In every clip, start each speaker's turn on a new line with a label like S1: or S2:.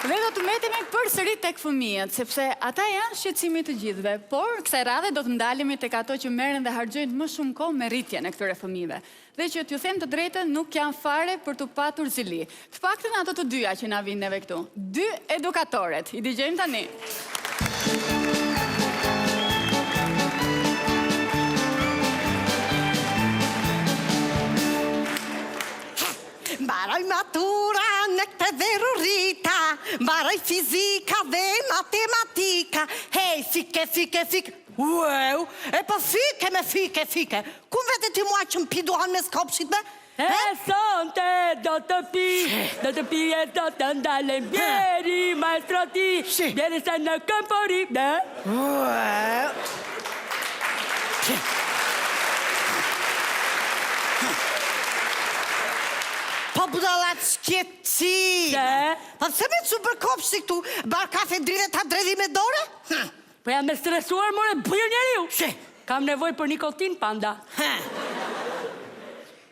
S1: Dhe do të mbetemi përsëri tek fëmijët, sepse ata janë shqetësimi i të gjithëve, por kësaj radhe do të ndalemi tek ato që merren dhe harxhojnë më shumë kohë me rritjen e këtyre fëmijëve. Dhe që t'ju them të drejtën nuk janë fare për t'u patur zili. Të paktën ato të dyja që na vijnë neve këtu. Dy edukatoret. I dëgjojmë tani.
S2: Mbaroi matura në këtë verë u rrita, mbaroi fizika dhe matematika, hej, fike, fike, fike, ueu, e po fike me fike, fike, ku më vete ti mua që më pi duhan mes kopshit me?
S3: E sonte do të pi, do të pi e do të ndalem, bjeri maestro ti, bjeri se në këmbë po rri, ne?
S2: Ueu. Po budalla ç'ke ti?
S3: Se?
S2: Po pse me çu për kopshti këtu, bar kafe dridhe ta dredhi me dore? Hm.
S3: Po jam e stresuar more bir njeriu.
S2: Si?
S3: Kam nevojë për nikotin panda.
S2: He.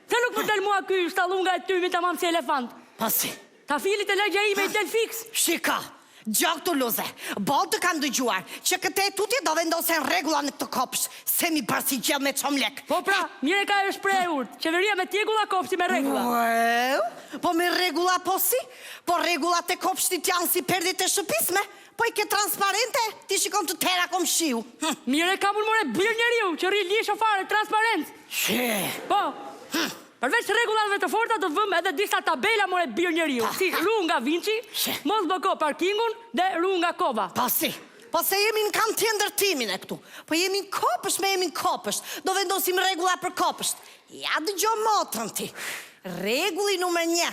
S3: Pse nuk më del mua ky stallunga e tymit tamam si elefant?
S2: Po si?
S3: Tafilit te lagja ime i del fiks.
S2: Shiko, dëgjo këtu Luze, boll të kam dëgjuar, që këtej e tutje do vendosen rregulla në këtë kopsht, se m'i bërë si gjellë me çomlek.
S3: Po pra, mirë e ka ajo shprehja e urtë, qeveria me tjegulla, kopshti me rregulla.
S2: Ueu, po me rregulla po si? Po rregullat e kopshtit janë si perdet e shtëpisë me, Po i ke transparente, t'i shikon të tëra komshiu.
S3: Hm. Mirë e kam unë more bir njeriu, që rri lisho fare, transparent.
S2: She.
S3: Po. Hm. Përveç rregullave të forta do të vëmë edhe disa tabela more bir njeriu, si ruhu nga vinçi, mos blloko parkingun dhe ruhu nga kova.
S2: Po si? Po se jemi në kantier ndërtimi ne këtu. Po jemi në kopësht me jemi në kopësht. Do vendosim rregulla për kopësht. Ja dëgjo motrën ti. Rregulli numër një.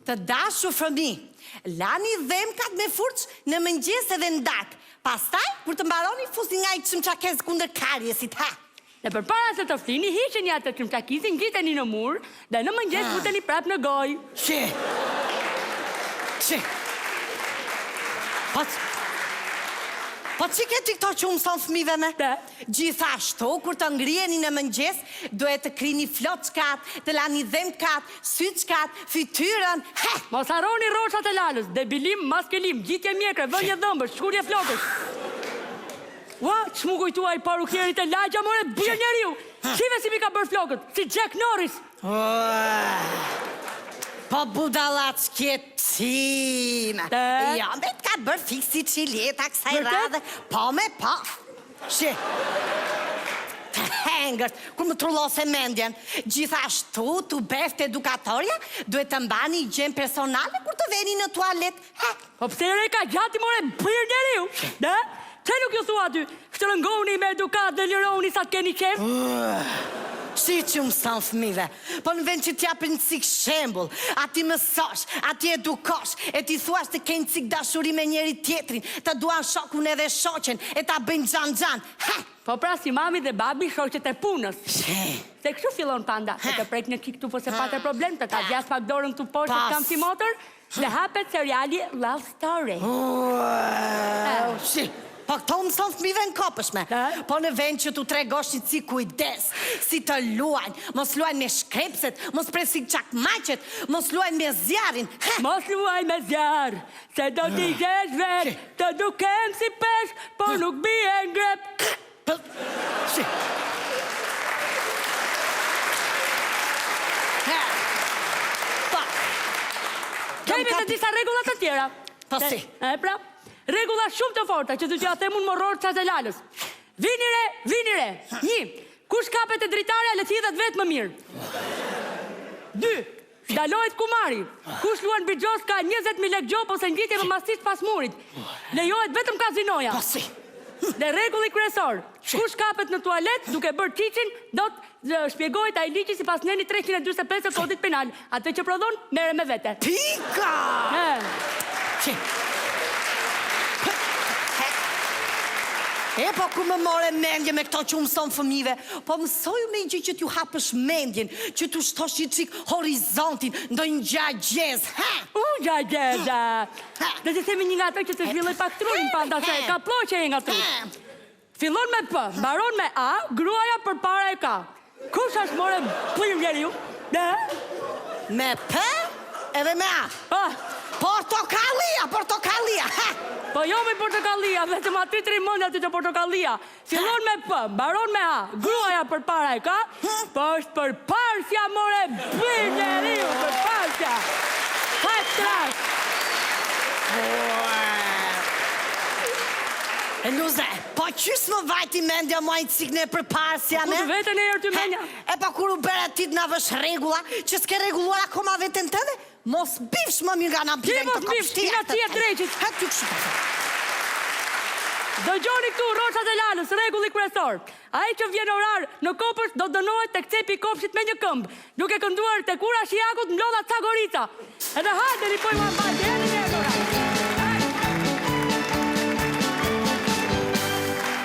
S2: Të dashur fëmijë, lani dhemkat me furçë në mëngjes edhe në darkë. Pastaj, kur të mbaroni, fusni nga një çimçakez kundër kariesit, ha!
S3: Dhe përpara se të flini, hiqeni atë çimçakizin, ngjiteni në mur dhe në mëngjes futeni prapë në gojë.
S2: Shi! Shi! Po Po ç'i ke ti këto që u mëson fëmijëve me? Gjithashtu, kur të ngriheni në mëngjes, duhet të krini floqkat, të lani dhemkat, syçkat, fytyrën, he!
S3: Mos harroni rroçat e lalës, depilim, maskelim, ngjitje mjekre, vënie dhëmbësh, shkulje flokësh. Ua, ç'mu kujtua ai parukieri te lagja more bir njeriu! Shife si m'i ka bërë flokët, si Jack Norris!
S2: Po budalla ç'ke ti me. Jo, me të ka bërë fiks si Çiljeta kësaj radhe. Po me po. Shi. Të hengërt, kur më trullose mendjen. Gjithashtu, t'u beftë edukatorja, duhet të mbani higjienë personale kur të veni në tualet.
S3: He. Po pse re ka gjati more bir njeriu? Dhe? Pse nuk ju thua aty? Shtrëngohuni me edukatë dhe lirohuni sa të keni qejf?
S2: Si që mëson fëmijëve, po në vend që t'japin cik shembull, a t'i mësosh, a t'i edukosh, e t'i thuash të kenë cik dashuri me njëri tjetrin, të duan shokun edhe shoqen, e ta bëjnë xhan xhan, he!
S3: Po pra si mami dhe babi shoqet e punës. Se kështu fillon panda, e të prek një çik këtu po se pate problem, të ta zgjas pak dorën këtu poshtë të kam si motër, Dhe hapet seriali Love Story.
S2: Uau, si. Po këto u mëson fëmijëve në kopësht me. Po në vend që t'u tregosh një cik kujdes, si të luajnë, mos luajnë me shkrepset, mos presin çakmaqet, mos luajnë me zjarrin, he!
S3: Mos luaj me zjarr, se do t'i gjesh vetë, të dukem si peshk, por nuk bie në grep.
S2: Si.
S3: Po. Kemi edhe disa rregulla të tjera.
S2: Po si?
S3: E pra, rregulla shumë të forta që do t'jua them unë moror çat e lalës. Vini re, vini re. Një, kush kapet te dritarja le të hidhet vetë më mirë. Dy, Ndalohet kumari. Kush luan bixhoz ka 20000 lekë gjobë ose ngjitje me mastic pas murit. Lejohet vetëm kazinoja.
S2: Po si?
S3: Dhe rregulli kryesor, kush kapet në tualet duke bërë çiçin, do të shpjegohet ai ligji sipas nenit 345 të Kodit Penal. Atë që prodhon, merre me vete.
S2: Pika!
S3: Ë.
S2: E po ku më more mendje me këto që u mëson fëmijëve? Po mësoju me një gjë që t'ju hapësh mendjen, që t'u shtosh një çik horizontin, ndonjë gjëegjëzë,
S3: ha? U, gjëegjëza! Do t'i themi një nga ato që të zhvilloj pak trurin, panda se ka plloqe e nga truri. Fillon me P, mbaron me A, gruaja përpara e ka. Kush është more bir njeriu?
S2: Ne? Me P edhe me A.
S3: Po.
S2: Portokallia, portokallia.
S3: Po jo me portokallia, vetëm aty të rri mendja ty te portokallia. Fillon me P, mbaron me A. Gruaja përpara e ka, po është përparësja more bir njeriu, përparësja. Hajt trash.
S2: E Luze, po qysh më vajti mendja mua një cikë ne përparësja me?
S3: Ku të vete në erë ty mendja?
S2: E pa kur u bëre ti të na vësh rregulla, që s'ke rregulluar akoma veten tënde, mos bifsh më mirë nga na
S3: Ti mos bifsh, ti nga ti e dreqit.
S2: Ha ty kështu ta them.
S3: Dëgjoni këtu, rroçat e Lalës, rregulli kryesor. Ai që vjen orar në kopësht do dënohet tek cepi i kopshtit me një këmbë, duke kënduar tek ura Shijakut mblodha ca gorica. Edhe hajde, ripoj ma mbajti.